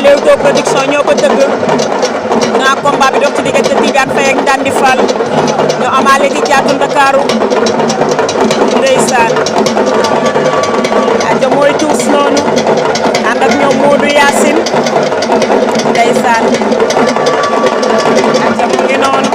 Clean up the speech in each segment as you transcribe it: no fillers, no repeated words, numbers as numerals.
leewto production ñoo ko tëgg naa combat bi dox ci diggante Tidiane Faye ak Ndandi Fall ñu amaale ci thiatou ndakarou ndeysaan aja mooy touss noonu ànd ak ñoom Modou Yacine ndeysaan aja mu ngi noonu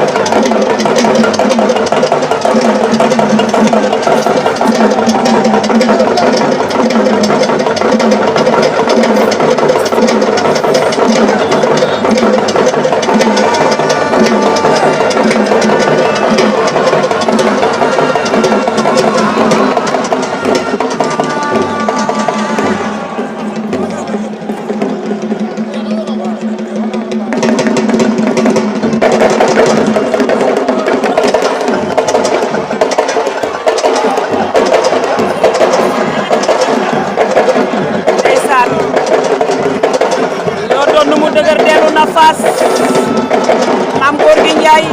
Fass Mame Gorgui Ndiaye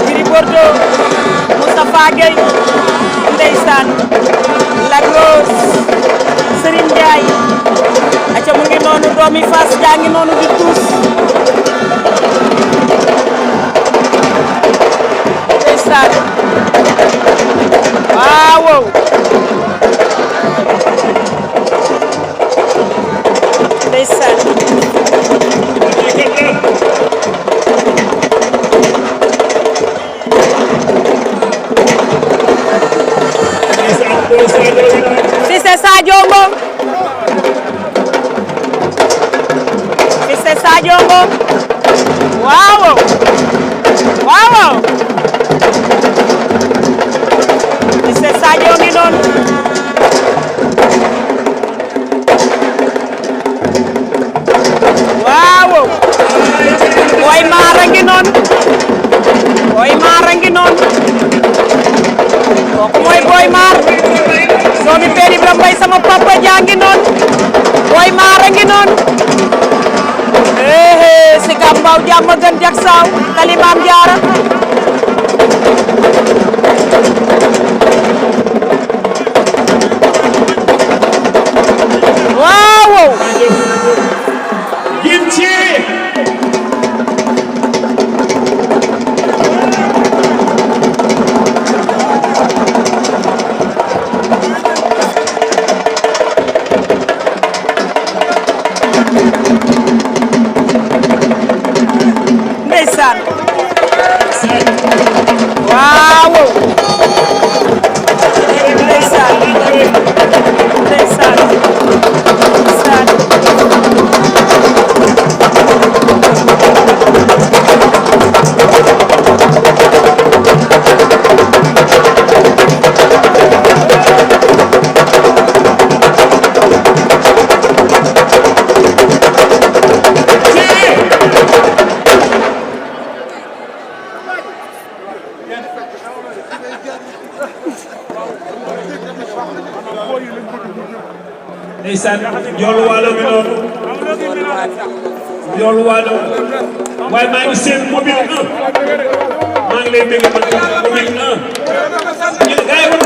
Gris Bordeaux Moustapha Gueye ndeysaan Lac Rose Serigne Ndiaye aca mu ngi noonu doomi Fass jaa ngi noonu di tuus ndeysaan waaw ndeysaan Fils de Sadio Ngom Fils de Sadio Ngom waaw waaw Fils de Sadio ngi noonu waaw Boy Mara ngi noonu Boy Mara ngi noonu kooku mooy Boy Mara doomi Père Ibrahima Mbaye sama papa jaa ngi noonu Boy Mara ngi noonu si Gambaaw jàmm gën jak saaw tali Maam Jaara waaw ndeysaan waaw ndeysaan ndeysaan ndeysaan ndeysaan yoolu waalo mi noonu yoolu waalo waaye maa ngi seen mobile 1 maa ngi lay bëgg man mobile 1